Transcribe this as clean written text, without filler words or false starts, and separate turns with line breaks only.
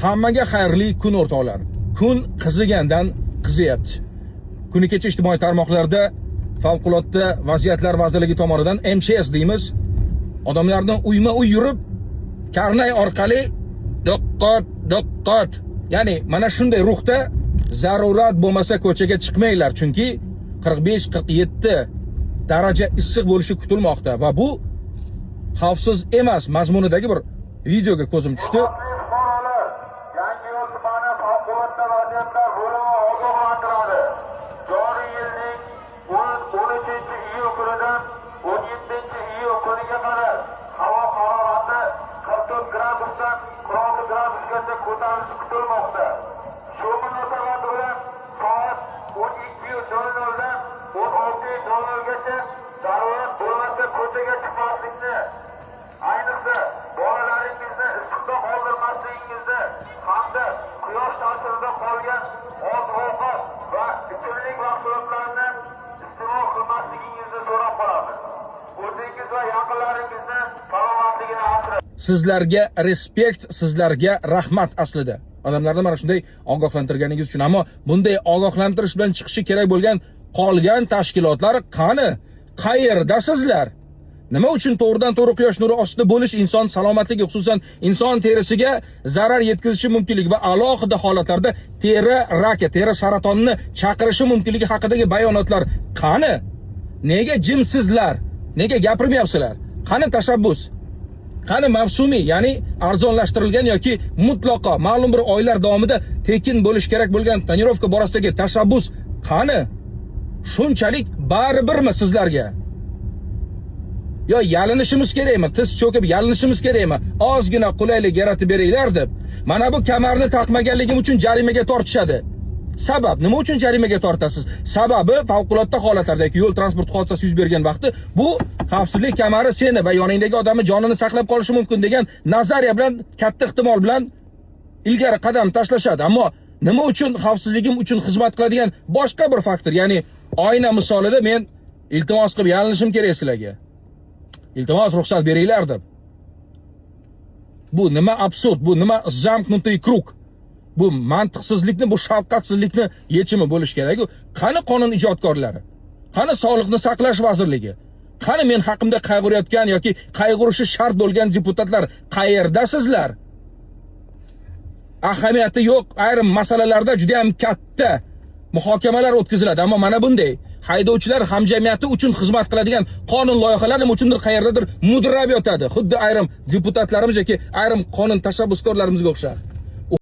Hammaga xayrli kun, o'rtoqlar. Kun qizigandan qiziyapti. Kuni kecha ijtimoiy tarmoqlarda Favqulodda vaziyatlar vazirligi tomonidan, МЧС deymiz, odamlarni uyma-uy yurib, karnay orqali "Diqqat, diqqat!" Ya'ni mana shunday ruhda zarurat bo'lmasa ko'chaga chiqmanglar, chunki 45-47 daraja issiq bo'lishi kutilmoqda va bu xavfsiz emas mazmunidagi bir videoga ko'zim tushdi.
Hurmatli fuqarolar, Yangiyo'l tumani favqulodda vaziyatlar bo'limi ogohlantiradi. Joriy yilning 13 iyul kunidan 17 iyul kuniga qadar havo harorati 44 gradusdan 46 gradusgacha ko'tarilishi kutilmoqda. Shu munosabat bilan soat 12:00 dan 16:00 gacha zarurat bo'lmasa ko'chaga chiqmaslikni, ayniqsa bolalaringizni issiqda qoldirmasligingizni hamda quyosh ta'sirida qolgan oziq-ovqat va ichimlik mahsulotlarini iste'mol qilmasligingizni so'rab qolamiz. O'zingiz va yaqinlaringizni salomatligini asrang.
Sizlarga респект, sizlarga rahmat aslida. Odamlarni mana shunday ogohlantirganingiz uchun, ammo bunday ogohlantirish bilan chiqishi kerak bo'lgan qolgan tashkilotlar qani? Qayerdasizlar? Nima uchun to'g'ridan to'g'ri quyosh nuri ostida bo'lish inson salomatligi, xususan inson terisiga zarar yetkazishi mumkinligi va alohida holatlarda teri raki, teri saratonini chaqirishi mumkinligi haqidagi bayonotlar qani? Nega jimsizlar? Nega gapirmayapsizlar? Qani tashabbus? Qani mavsumiy, ya'ni arzonlashtirilgan yoki mutlaqo ma'lum bir oylar davomida tekin bo'lishi kerak bo'lgan tonirovka borasidagi tashabbus qani? Shunchalik baribirmi sizlarga? Yo yalinishimiz kerakmi? Tiz cho'kib yalinishimiz kerakmi? Ozgina qulaylik yaratib beringlar deb. Mana bu kamarni taqmaganligim uchun jarimaga tortishadi. Sabab nima uchun jarimaga tortasiz? Sababi favqulodda holatlarda yoki yo'l transport hodisasi yuz bergan vaqtda bu xavfsizlik kamari seni va yoningdagi odamni jonini saqlab qolishi mumkin degan nazariya bilan, katta ehtimol bilan ilgari qadam tashlashadi. Ammo nima uchun xavfsizligim uchun xizmat qiladigan boshqa bir faktor, ya'ni oyna misolida men iltimos qilib yalinishim kerak sizlarga. Iltimos, ruxsat beringlar deb. Bu nima absurd, bu nima замкнутый круг? Bu mantiqsizlikni, bu shafqatsizlikni yechimi bo'lishi kerak-ku. Qani qonun ijodkorlari? Qani Sog'liqni saqlash vazirligi? Qani men haqimda qayg'urayotgan yoki qayg'urishi shart bo'lgan deputatlar, qayerdasizlar? Ahamiyati yo'q ayrim masalalarda juda ham katta muhokamalar o'tkaziladi, ammo mana bunday haydovchilar hamjamiyati uchun xizmat qiladigan qonun loyihalari nima uchundir qayerdadir mudrab yotadi, xuddi ayrim deputatlarimiz yoki ayrim qonun tashabbuskorlarimizga o'xshab.